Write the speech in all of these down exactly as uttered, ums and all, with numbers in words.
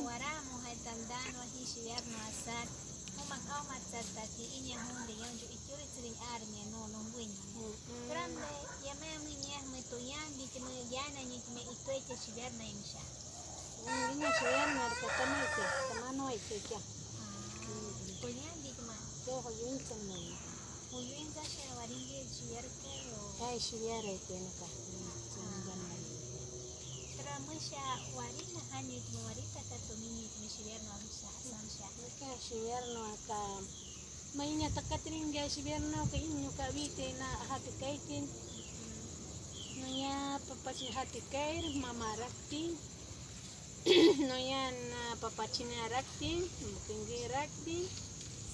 Waramujai tantan waji shiarnu asar, jumak aumatsartati inia juuntri yaunchu itiuritsurin armia nu nungkuinmaya. Turamtai yamea miniajme tuyantichme yananitme ituaicha shiarnaimsha. Inia shiarnarka tamaiki, tamanuaichaikia. Tuyantichme. Yojo yuinchannai. Uyuintasha waringkir shiarkayo. Ai shiarai nuka. Tura mesha wari najanitme, wari takatuminitme shiarnu asamsha. Nuka shiarnu aka. Mainya takatringkia shiarnauka inyuka witai na ajapikaitin. Nuya papachin ajapikair mamaraktin. Nuya na papachinaraktin, kengkeraktin,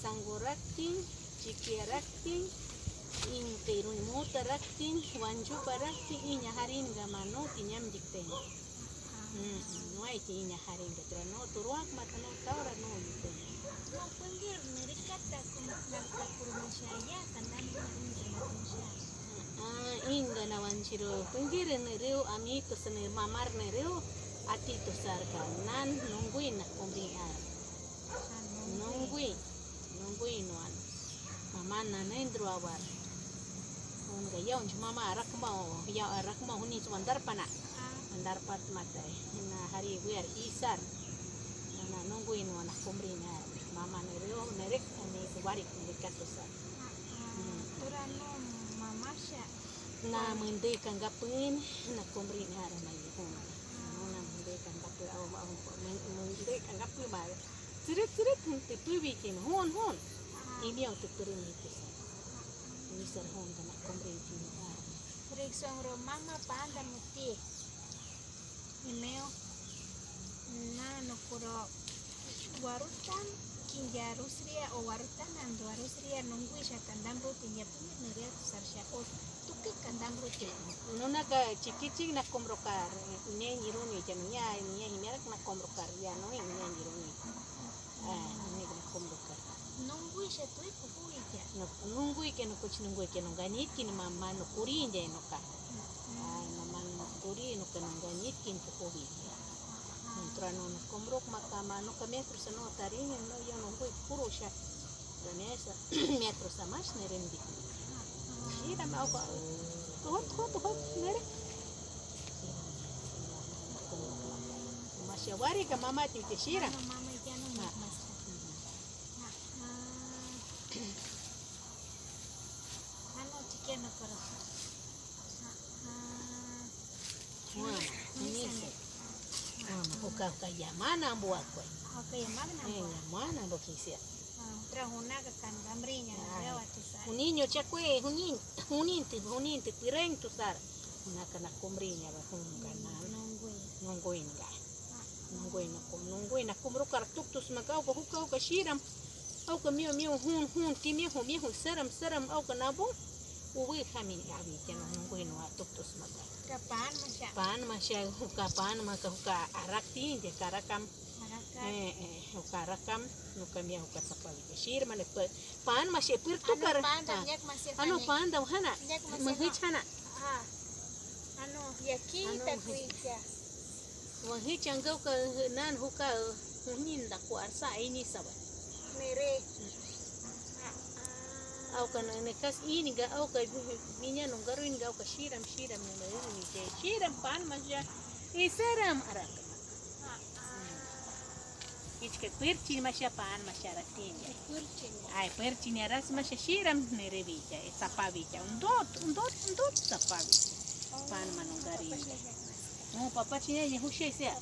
sangkuraktin, chikiaraktin, ingkairun mutaraktin, wanchuparaktin, inia jarinka manu tinamtiktai. Nuwaitai inia jarinka tura nu turuakmata nu taura nu yutai. Pengker nerikatakum narkakurmasha ya kandan. Aa, ingka nawanchiru pengker neriu ami tusa mamar neriu ati tusarka nan nungkuin nakumri ar. Nungkuin, nungkuin nuan mama nanuintruawar. Nunka yaunch mama arakmau, ya arakmau junis wantarpana. Wantarpatmatai. Na jari wear isar. Na nungkuin nuan nakumri ar. Mama neriu nerik ami warik nerikatusar. Tura nu mamasha. Na mende kangkapin nakumri nara mayi jun. Nuna mende kangkape au au mende kangkape ma. Tsirit tsirit jun tepewikin jun jun. Imiau teperemitis. Nisar jun nakumri jun. Riksongro mama panda muti. Imeo. Na nukuro warutan kinta arusria o warutan nantu arusria nungkuisha kantamrutin ya pengker neriatusarsia o tuke kantamrutin. Nunaka chikichik nakumrukar inain irunuitia nunia nunia jimiarak nakumrukar ya nuni inain irunuitia. Nungkuisha tuiku. Nungkuikia nukuch nungkuikia nungkanitkin mama nukurintai nuka. Ai mama nukuri nuka nungkanitkin pujuwikia. Nuntra nu nukumruk makama nuka miatrosa nu tarini nu ya nungkui purusha. Tunesa miatrosa mash neremdik. Shira mauka. Tuhut tuhut tuhut nere. Masya warika mama titi shira. Mama ya no mas. Ano chikiana para. Mwana, unise. Mwana, uka uka yamana ambuakwe. Uka yamana ambuakwe. Yamana ambukisia. Tra hunaka kantamriña. Uninyo chakwe, unin, uninti, uninti pireng tusar. Unaka nakumriña ba hunka na. Nungkuinka. Nungkuinakum, nungkuinakum rukar tuktusmaka auka juka auka shiram. Auka miu miu jun jun timiaju miaju saram saram auka napu uwe jami awi kiano nungkuinua tuktusmaka. Ka paan masha. Paan masha juka paan maka juka arakti india karakam. Arakam. Eh, eh, juka arakam nuka mia juka tsapawi shirmane pe paan masha pirtukar. Anu paan dam yak masya. Anu paan dam jana. Yak masya. Mengich jana. Ah. Anu yaki takuikia. Wajichangka uka nan juka juninda kuarsa ainisawai. Mere. Auka nekas ininka auka wiña nungkaruinka auka shiram shiram nungkaruinka shiram paan masha isaram arak. Ichke pirchin masha paan masha arak tinja. Ai, perchiniaras masha shiram neriwicha, tsapawicha, undut, undut, undut tsapawicha. Paan manungkarincha. Mu papachinia yehusha sia.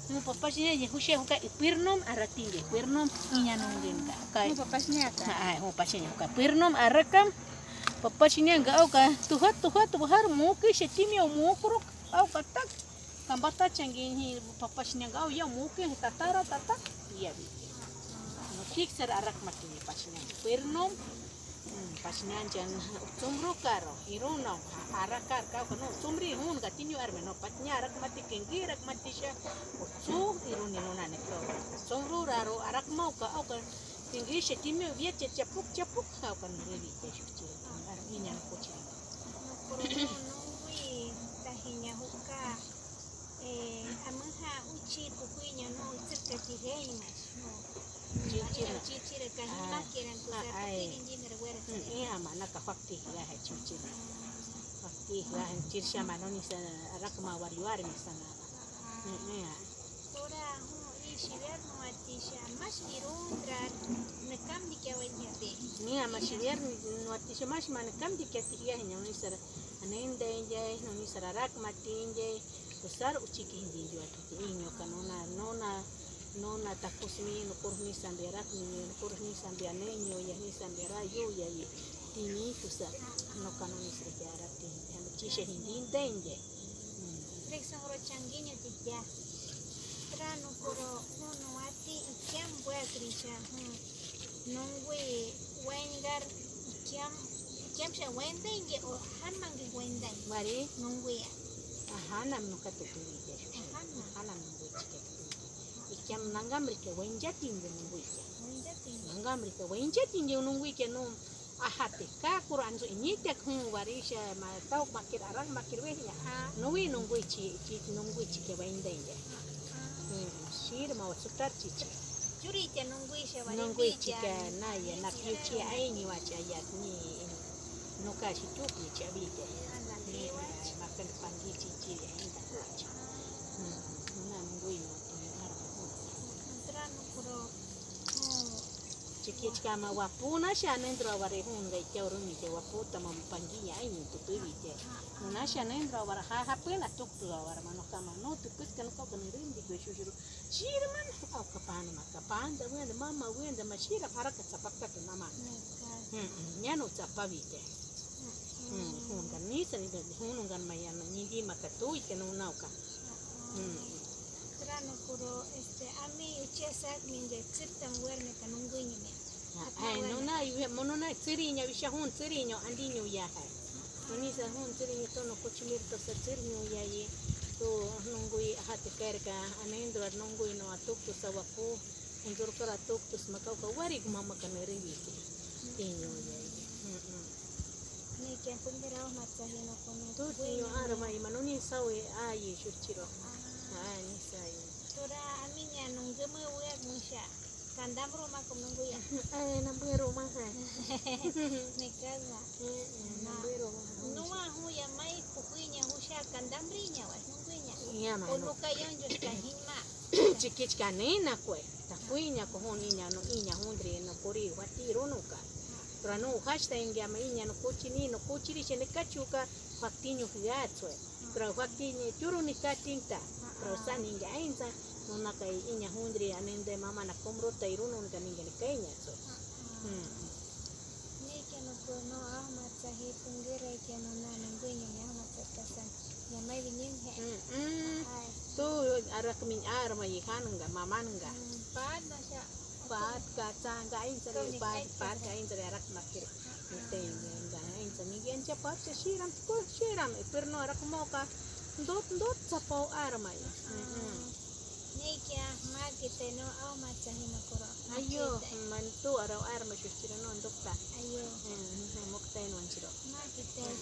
Mu papachinia yehusha huka ipirnum aratinge, ipirnum inya nungrinta. Kai. Mu papachinia ka. Ai, mu papachinia huka ipirnum arakam. Papachinia ga auka tuhat tuhat wahar mukisha timio mukuruk auka tak. Kampatachangki papachinia ga au ya muki tatara tata. Iya bi. Kiksar arak mati pachinia. Ipirnum. Pachinianchan utsumrukar irunau arakar kauka nu utsumri jun katinyu arme no pachinia arak mati kengki arak matisha utsu iruni nuna nekau utsumruraru arak mauka auka kengkisha timiu wiacha chapuk chapuk auka nuriwi teshuchi. Inya kuchi. Nukuru nungwi tajinya juka. Eh, ameja uch Chi pujuina nu itserkati jaimash nu. Chichira. Chichira kajin makiran kusar pujuina jimir wera. Ijama naka fakti jajai chichira. Fakti jajai chirshama nunisa rakma wariwar misana. Tura jun ishi wiarnuatisha mash iruntrar nekamtikiawainjati. Nia mash wiarnuatisha mash ma nekamtikiati jajai nunisara. Anendainjai nunisara rakmatinjai. Kusar uchik jintinchuapi iinuka nuna nuna nuna takusmi nukur nisampiarak nukur nisampia neñuya nisampiara yuyayi tini tusa nuka nunisrikia arati chisha jintintainjai. Rexongro changkiño titia. Tra nukuro jun nuwati ikiam buakrisha jun. Nungwi wainkar ikiam, ikiamsha waintainki o janmangki waintain. Wari? Nungwiya. Ajanam nuka tukuitai. Ajanam. Ajanam nungwi chikia tukuitai. Ikiam nangkamrika wainchatinki nungwikia. Wainchatinki. Nangkamrika wainchatinki nungwikia nu ajati. Kakuru antsu initak jun warisha ma tauk makir arak makir wejna. Nuwi nungwi chi, chi nungwi chikia waintainki. Shirma sutar chichi. Churicha nungkuisha wari nungkuichika naya nak yuchi ainiwacha yak ni nuka shichukicha wita. Makan pangki chichi ainda kuacha. Nuna nungkuino. Chikichkama wapunasha nendrua wari junga itaurumite waputama pangkiya aini tutuwite. Nunasha nendrua wara jaja pena tuktua wara manukama no tukutka nukauka nirindikwe shushuru. Shirman auka panamaka panda wenda mama wenda mashira paraka tsapakta tunama. Nyano tsapawite. Junkan nisa junungan maya nindimaka tuite nunauka. Tura nukuru este ami uchiasak minja tsirtam werneka nungkuinimia. Ai nuna nuna tsirinya wisha jun tsirinyo antinyu yajai. Tunisa jun tsirinya tunu kuchimir tusa tsirnyu yayi. Tu nungkui ajati kairka anendruar nungkui no atuk tusa wapu. Unsurkar atuk tus makauka wari kumamaka neriwiti. Tinyu yayi. Nikia pengker aujmatsaji nukunu. Tutiyo arma ima nuni sawi ayi shurchiro. Ai nisayi. Tura aminia nungkeme weak musha. Kandamrumakum nungkuya. Ai nambuerumaja. Nekasa. Nambuerumaja. Nuwa juya mai pujuinia jusha kandamrinia wa nungkuinia. Yama. Unuka yonjo kajinma. Chikichka nena kue. Takuinia kujun inia no inia jundri no kuri watirunuka. Tura no ujashtaingiama inia no kuchini no kuchiri shene kachuka. Faktiño jeatsue. Tura faktiño churu nikatinta. Tura usaningki ainsa nunaka inia jundri anende mama nakumruta irununka ningki nikainia tsue. Nikia nuku no aujmatsaji pengkeraikia nuna nungkuinini aujmatsatasan yamai winimjai. Tu arakmin armayi janungka mamanungka. Paatnasha. Paatka tsangka aintsari paat paatka aintsari arak makir. Nitengka aintsa ningki ancha paatka shiram tukur shiram ipirnu arak moka. Ndut ndut tsapau armayi. Nikia makitai no aujmatsaji nukuru. Ayo, mantu arau arma shushkira no ndukta. Ayo. Muktai no anchiro. Makitai.